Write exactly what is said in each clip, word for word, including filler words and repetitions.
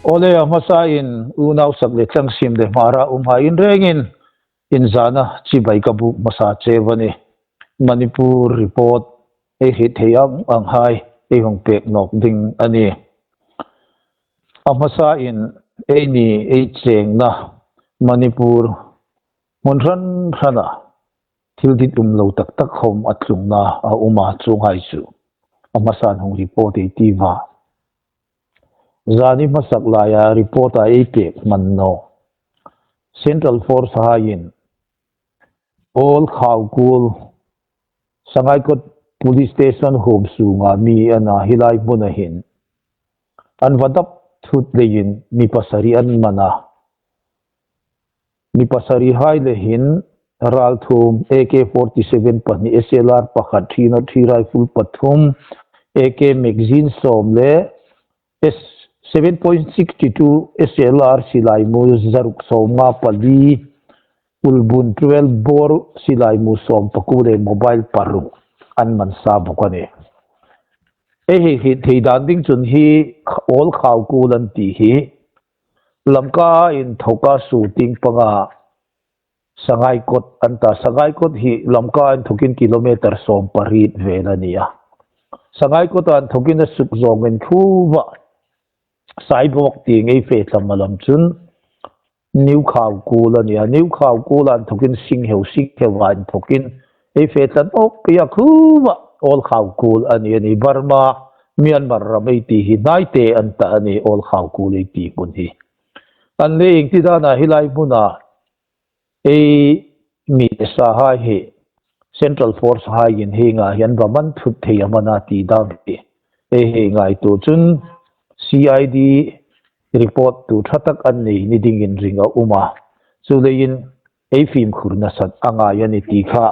Awle, a hmasain unau sak le tlang sim le Hmar-a umhai in rengin inzana chibai ka buk hmasa cheu a nih. Manipur report ei hriet thei ang anghai ei hung pek nawk ding a nih. A hmasain eini ei chengna Manipur hmun hran hrana thil dit um lo tak tak khawm a tlungna a um a, chuonghai chu a hmasan hung report ei tiu a. Zani hmasak laia report-a ei pek hman naw. Central Force haiin Old Khawkul, Sangaikot Police Station huom sunga mi an a, hi lai hmuna hin an va dap thut leiin mi pasari an man a. Mi pasari hai le hin ralthuom A K forty-seven pahni, S L R pakhat, three nought three rifle pathum, A K magazine sawm le S, seven point six two S L R silai mu zaruk sawmnga pali, ulbun twelve bore silai mu sawm pakuo le mobile paruk an man sa bawk a nih. Ei hei hriet thei dan ding chun hi Old Khawkul an ti hi Lamka inthoka Suting panga Sangaikot an ta. Sangaikot hi Lamka inthokin kilometer sawm pariet vel a ni a. Sangaikot inthokin a suk zawng inthuva Saibawk tieng ei fe tlam a lam chun New Khawkul a ni a. New Khawkul inthokin Singheu, Singheu inthokin ei fe tlam awk pei a khuva Old Khawkul a ni a nih. Burma, Myanmar ram ei ti hi Naite an ta a nih, Old Khawkul ei ti hmun hi. An le ieng ti dana hi lai hmuna ei mi sahai hi Central Force haiin hienga hian va man thut thei am a na ti dam hi ei hei ngaituo chun C I D report tu ṭha tak an nei ni dingin ring a um a. Chuleiin ei fimkhur nasat a ngai a nih ti kha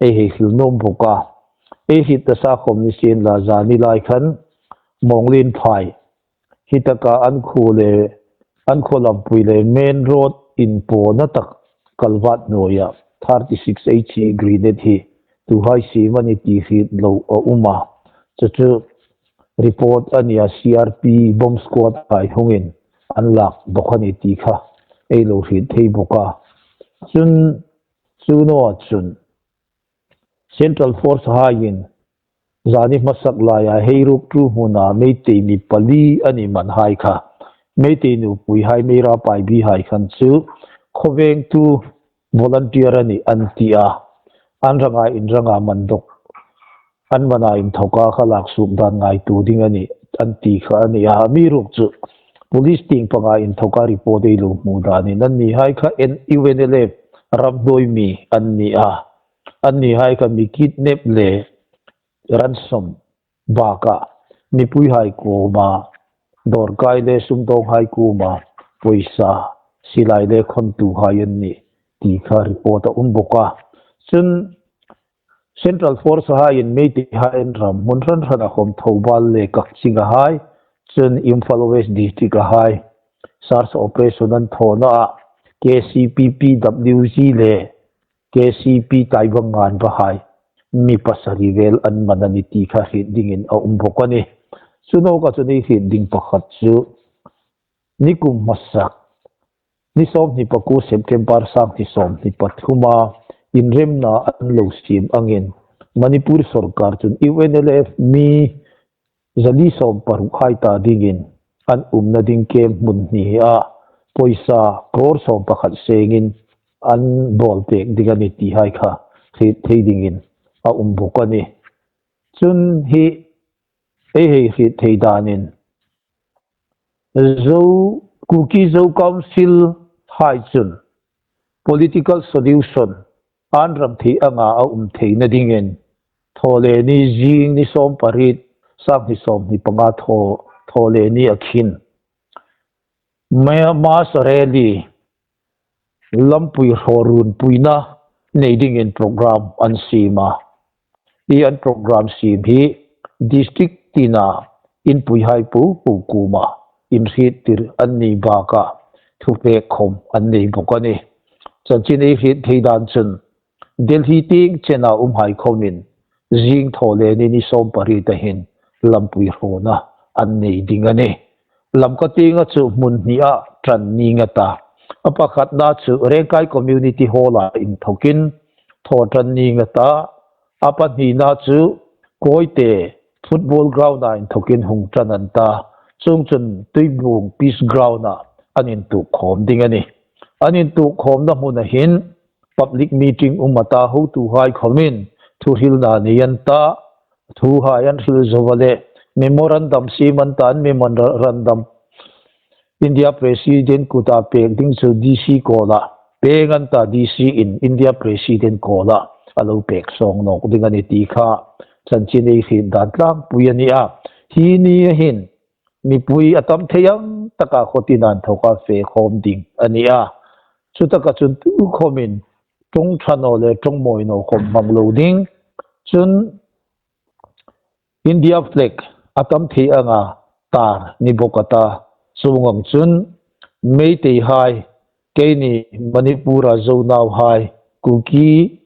ei hei hril nuom bawk a. Ei hriet ta sa khawm ni sien la, zani lai khan Mawnglinphai hi taka an khuo le, an khuo lampui le main road inpawna tak kalvat hnuoia thirty-six H E grenade hi tuhai siem a nih ti hriet lo a um a. Chu chu report a ni a, C R P bomb squad hai hungin an lak bawk a nih ti kha ei lo hriet thei bawk a. Chun chu naw chun Central Force haiin zani hmasak laia Heiruk ṭu hmuna Meitei mi pali a ni man hai kha, Meitei nupui hai, Meira Paibi hai khan chu khawvengtu volunteer a nih an ti a. An ranga in ranga man dawk, an mana inthoka kha lak suk dan ngaituo ding a nih an ti kha a ni a. Amiruokchu police tieng panga inthoka report ei lo hmu danin an ni hai kha U N L F ramhnuoi mi an ni a. An ni hai kha mi kidnap le ransom baka mipui hai kuoma dawrkai le sumdawng hai kuoma pawisa silai le khawntu hai an nih ti kha report a um bawk a. Chun Central Force haiin Meitei hai an ram hmun hran hrana khawm Thoubal le Kakching a hai, chun Imphal West District a hai search operation an thawna a, K C P P W G le K C P Taibang ngan va hai mi pasari vel an man a nih ti kha hriet dingin a um bawk a nih. Chu nawka chun ei hriet ding pakhat chu nikum hmasa, ni sawmhni pakuo September sanghni sawmhni pathuma inremna an lo siem angin Manipur sorkar chun U N L F mi zali sawm paruk hai ta dingin an umna ding camp hmun hni a pawisa crore sawm pakhat sengin an bawl pek ding a nih ti hai kha hriet thei dingin a um bawk a nih. Chun hi ei hei hriet thei danin Zo, Kuki Zo Council hai chun political solution an ram thei anga a um theina dingin Thawleni zing ni sawm pariet sanghni sawmhni panga thaw, Thawleni a khin ma-, mass rally lampui hraw runpuina nei dingin program an siem a. Hi an program siem hi district tina inpuihai po po kuoma inhriettir an ni baka thupek khawm an nei bawk a nih. Chanchin ei hriet thei dan chun Delhi tieng chena umhai khawmin zing Thawleni ni sawm pariet a hin lampui hrawna an nei ding a nih. Lamka tienga chu hmun hnia ṭan ning a ta. A pakhatna chu Rengkai Community Hall-a inthawkin thaw ṭan ning a ta. A pahnina chu Kawite football ground-a inthawkin hung ṭan an ta. Chuongchun Tuibuong Peace Ground-a an intuok khawm ding a nih. An intuok khawmna hmuna hin public meeting um a ta, hotuhai khawmin thuhrilna nei an ta, thuhai an hril zo a le, memorandum siem an ta, an memorandum India President kuta pek ding chu D C kawla peng an ta, D C in India President kawla a lo pek sawng nawk ding a nih ti kha chanchin ei hriet dan tlangpui a ni a. Hi ni a hin mipui a tam thei ang taka khawtin an thawka fe khawm ding a ni a. Chutaka chun tu khawmin ṭawng ṭha naw le ṭawng mawi naw khawm hmang lo ding. Chun India flag a tam thei anga tar ni bawk a ta. Chuong ang chun Meiteihai, keini Manipur-a Zo nauhai, Kuki,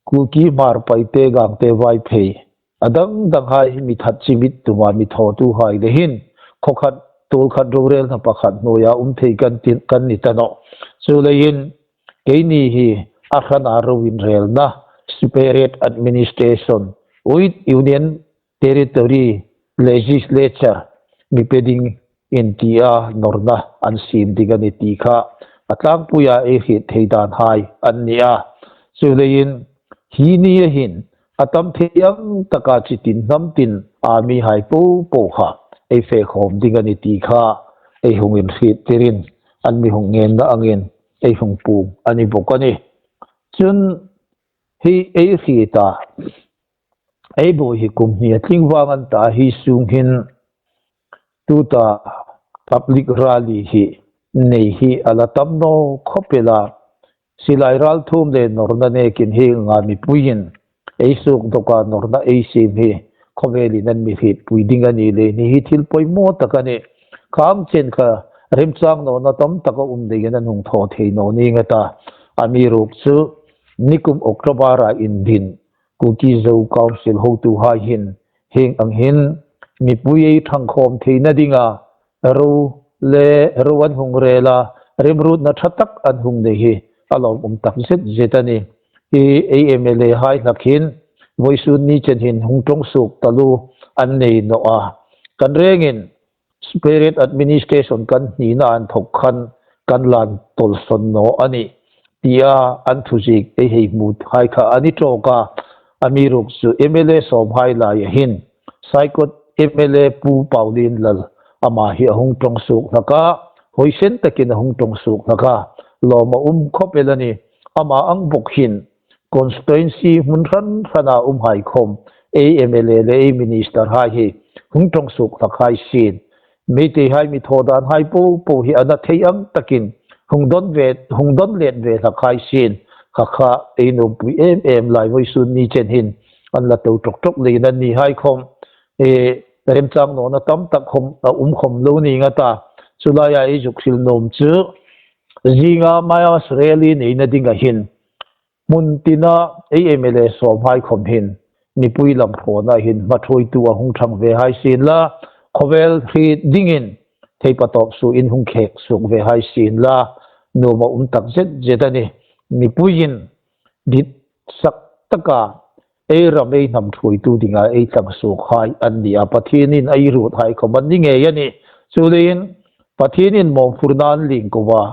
Kuki, Hmar, Paite, Gangte, Vaiphei, a dang danghai mi that chimit tuma mi thawtuhai le hin khaw khat, tuol khat, rorelna pakhat hnuoia um thei kan ti, kan ni ta nawh. Chuleiin keini hi a hrana ro inrelna, separate administration with union territory, legislature mi pe ding inti a nawrna an siem ding a nih ti kha a tlangpuia ei hriet thei danhai an ni a. Chuleiin hi ni a hin a tam thei ang taka chitin hnam tin a mihai po po kha ei fe khawm ding a nih ti kha ei hung inhriettirin an mi hung ngenna angin ei hung puong a ni bawk a nih. Chun hi ei hriet a, ei buoi hi kum hni a tling vang an ta, hi sung hin tuta public rally hi nei hi a la tam naw khawp el a. Silai ralthuom le nawrna nekin hi nga mipuiin ei suok dawka nawrna ei siem hi khawvelin an mi hrietpui ding a ni le ni hi thil poimaw tak a nih. Khang chen kha remchang nawna tam tak a um leiin an hung thaw thei naw ning a ta. Amiruokchu nikum October-a indin Kuki Zo Council hotuhai hin hieng ang hin mipui ei ṭhang khawm theina dinga ro le ro an hung rel a, remruotna ṭha tak an hung nei hi a lawmum tak zet zet a nih. Hi ei M L A hai hlak hin vawisun ni chen hin hung ṭawng suok taluo an nei naw a. Kan rengin separate administration kan hnina inthawk khan kan lan tawlsawn naw a nih tia an thuziek ei hei hmuhai kha a ni tawk a. Amiruokchu M L A sawmhai laia hin Saikot M L A Pu Paulinlal ama hi a hung ṭawng suok hlak a, huoisen takin a hung ṭawng suok hlak a, lawm a um khawp el a nih. Ama ang bawk hin constituency hmun hran hrana umhai khawm ei M L A le ei ministerhai hi hung ṭawng suok hlak hai sien. Meiteihai mi thaw danhai po po hi a na thei ang takin hung dawn ve, hung dawn let ve hlak hai sien. Kha kha ei nuompui em em lai vawisun ni chen hin an la to ṭawk ṭawk leiin an nihai khawm, e, remchang nawna tam tak khawm a um khawm lo ning a ta. Chu laia ei zuk hril nuom chu zinga mass rally neina dinga hin hmun tina ei M L A sawmhai khawm hin mipui lam hrawna hin hmaṭhuoitu a hung ṭhang ve hai sien la, khawvel hriet dingin thei patawp suoin hung khek suok ve hai sien la, nuom a um tak zet zet a nih. Mipuiin dit sak taka ei ram ei hnam ṭhuoitu dinga ei tlang suok hai an ni a, Pathienin ei ruot hai khawm an ni ngei a nih. Chuleiin Pathienin mawphurna an ling ko a,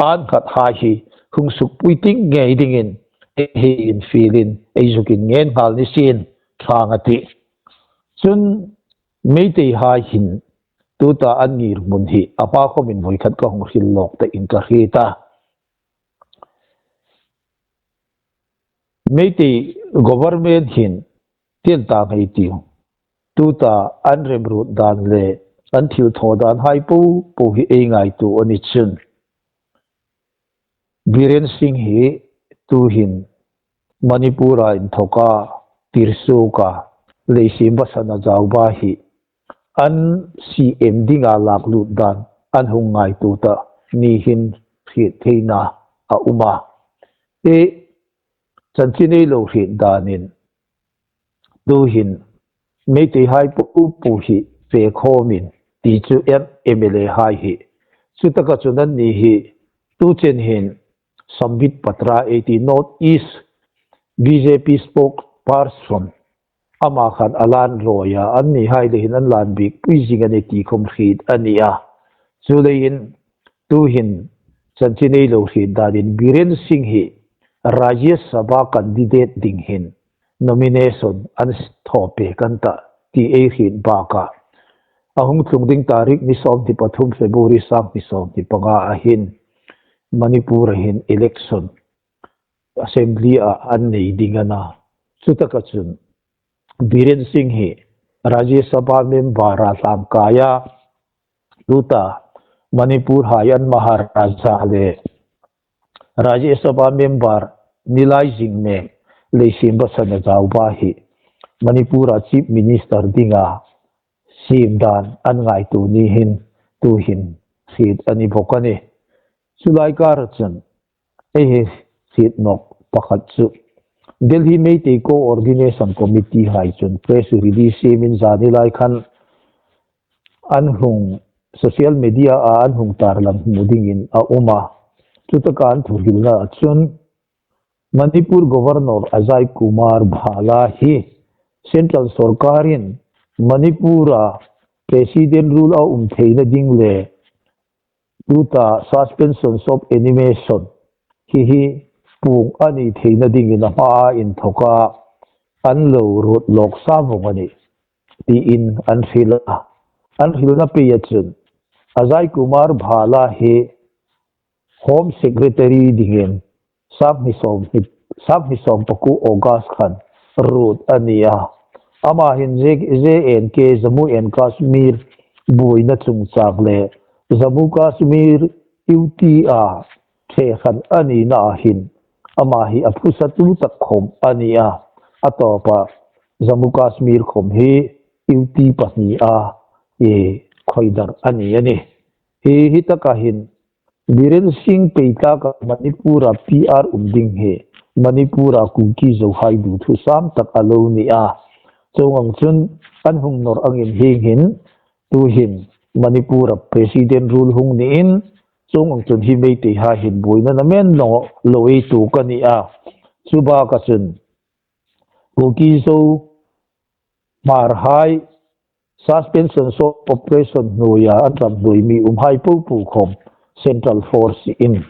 an khat hai hi hung sukpui ting ngei dingin ei hei infielin ei zuk inngen nghal ni sien ṭhang a tih. Chun Meiteihai hin tuta an ngirhmun hi a hma khawmin voi khat ka hung hril lawk ta in ka hriet a. Meitei government hin tel ta ngei tiu. Tuta an remruot dan le an thil thaw danhai po po hi ei ngaituo a ni chun Biren Singh hi tuhin Manipur-a inthawka tirsuoka Leishemba Sanajaoba hi an C M dinga lak lut dan an hung ngaituo ta ni hin hriet theina a um a. E, chanchin ei lo hriet danin tuhin Meiteihai po po hi fe khawmin ti chu M L A hai hi. Chutaka chun anni hi tu chen hin Sambit Patra ei ti North East B J P spokesperson ama khan a lan ruoi a, anni hai le hin an lan bik pui zing a ni ti khom hriet a ni a. Chuleiin tu hin chanchin ei lo hriet danin Biren Singh hi Rajya Sabha candidate ding hin nomination an thaw pek an tah ti ei hriet bak a. A hung tlung ding tarik ni sawmhni pathum February sanghni sawmhni panga a hin Manipur a hin election assembly a an nei ding a na. Chutaka chun Biren Singh hi Rajya Sabha member a hlangkai a, tuta Manipur hai an Maharaja le Rajya Sabha member ni lai zing mek Leishemba Sanajaoba hi Manipur a Chief Minister dinga siem dan an ngaituo ni hin tu hin hriet a ni bok a ni. Chu lai kara chun ei hriet nawk pakhat chu Delhi Meitei Coordination Committee hai chun press release siemin zani lai khan an hung social media a an hung tarlang hmu dingin a um a. Chutaka an thuhrilna chun Manipur Governor Ajay Kumar Bhalla hi Central Sorkarin Manipur a President rule a um theina ding le tuta suspension of animation hi hi puong a ni theina dingin a hmaa inthoka an lo ruot lawk sa vong a nih tiin an hril a. An hrilna peia chun Ajay Kumar Bhalla hi Home Secretary dingin sanghni sawm hi, sanghni sawm pakuo August khan ruot a ni a. Ama hin J J N K Jammu and Kashmir buoina chungchang le Jammu Kashmir U T a ṭhe khan a nina a hin ama hi a phusatu tak khom a ni a. A tawpa Jammu Kashmir khom hi U T pahni a, e, khoidar a ni a nih. Hi, hi taka hin Biren Singh pei tlaka Manipur a P R um ding hi Manipur a Kuki Zo hai duthusam tak a lo ni a. Chuong ang chun an hung nawr angin hieng hin tu hin Manipur a President rule hung niin chuong ang chun hi Meitei hai hin buoina namen lo, lo ei tuok a ni a. Chu baka chun Kuki Zo Hmar hai suspension of operation hnuoia an ram hnuoi mi um hai popo khom Central Force in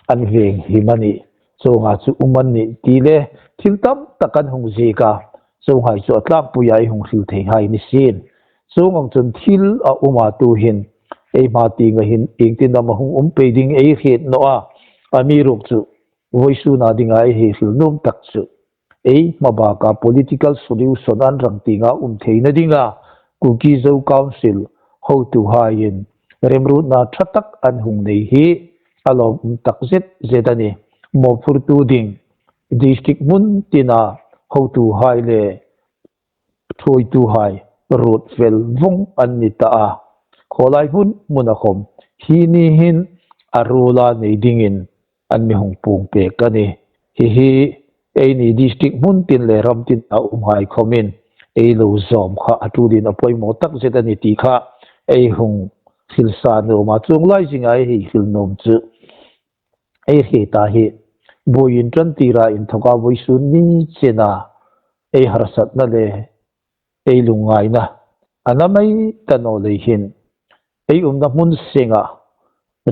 an veng him a nih. Chuonga chu um an nih ti le thil tam tak an hung ziek a. Chuonghai chu a tlangpuia ei hung hril thei hai ni sien. Chuong ang chun thil a um a tu hin ei hma tienga hin iengtin am a hung um pei ding ei hriet naw a. Amiruokchu vawisuna dinga ei hei hril nuom tak chu ei hma baka political solution an rang tienga um theina dinga Kuki Zo Council hotuhaiin remruotna ṭha tak an hung nei hi a lawmum tak zet zet a nih. Mawphurtu ding district hmun tina hotuhai le ṭhuoituhai ruot fel vong an ni ta a. Khawlai hmun hmuna khom hi ni hin a ruola nei dingin an mi hung puong pek a nih. Hi hi eini district hmun tin le ram tina umhai khomin ei lo zawm kha a tulin a poimaw tak zet a nih ti kha ei hung hril sa nuom a. Chuong lai zinga ei hei hril nuom chu ei hriet a hi buoiin ṭan tira inthoka vawisun ni chena ei harsatna le ei lungngaina a na mei ta naw lei hin ei umna hmun senga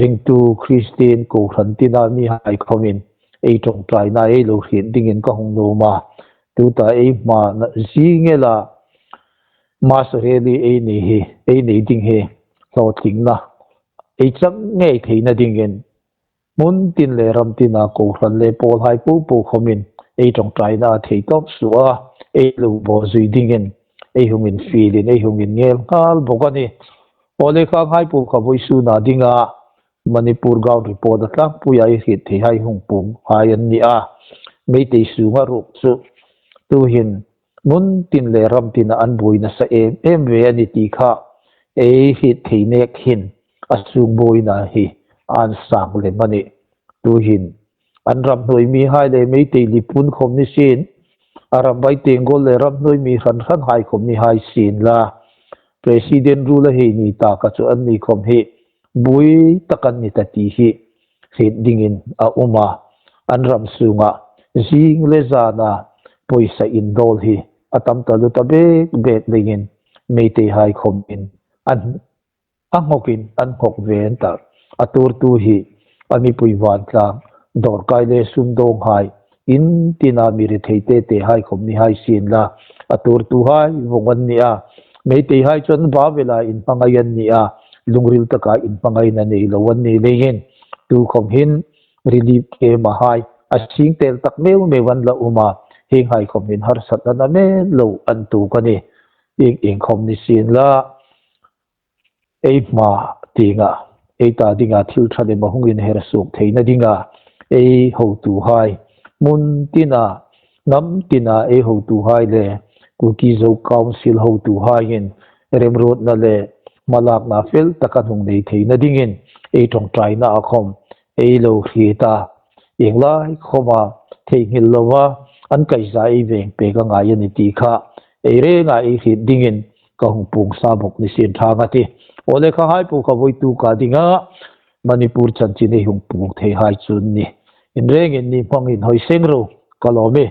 ringtu Kristien kohran tina mihai khomin ei ṭawngṭaina ei lo hriet dingin ka hung nuom a. Tuta ei hmana zing ela mass rally ei nei hi, ei nei ding hi hlawtlingna ei chang ngei theina dingin hmun tin le ram tina kohran le pawlhai popo khomin ei ṭawngṭaina a thei tawp suoa ei lo baw zui dingin ei hung infielin ei hung innghel nghal bok a nih. Aw le, khanghai po kha vawisuna dinga Manipur Ground Report a tlangpuia ei hriet theihai hung puong hai an ni a. Meitei sunga ruok chu tu hin hmun tin le ram tina an buoi nasa em em ve a nih ti kha ei hriet thei nek hin a sung buoina hi an sang lem a nih. Tu hin an ram hnuoi mihai le Meitei Lipun khom ni sien, a ram bai Tenggol le ram hnuoi mi hran hranhai khom ni hai sien la, President rule a hei ni taka chu anni khawm hi buoi tak an ni ta ti hi hriet dingin a um a. An ram sunga zing le zana pawisa indawl hi a tam taluo ta bek bek leiin Meiteihai khawmin an a nghawkin an nghawk ve an tah. A tuortu hi a mipui vantlang dawrkai le sumdawnghai, in tina mi rethei te tehai khawm ni hai sien la, a tuortuhai vawng an ni a. Meiteihai chu an ba vela inhmangai an ni a, lungril taka inhmangaina nei lo an ni leiin tu khawm hin relief camp-a hai a singtel tak meu meu an la um a, hienghai khawm hin harsatna na mel lo an tuok a nih. Ieng ieng khawm ni sien la, ei hma tienga, ei ta dinga thil ṭha lem a hung inher suok theina dinga ei hotuhai, hmun tina, hnam tina ei hotuhai le Kuki Zo Council hotuhaiin remruotna le hmalakna fel tak an hung nei theina dingin ei ṭawngṭaina a khawm ei lo hriet a. Ieng lai khawma theinghil lova an kaisa ei veng pek a ngai a nih ti kha ei renga ei hriet dingin ka hung puong sa bawk ni sien ṭhang a tih. Aw le, kha hai po kha vawituk a dinga Manipur chanchin ei hung puong theihai chu an nih. In rengin ni hmangin hawi seng ro, ka lawm e.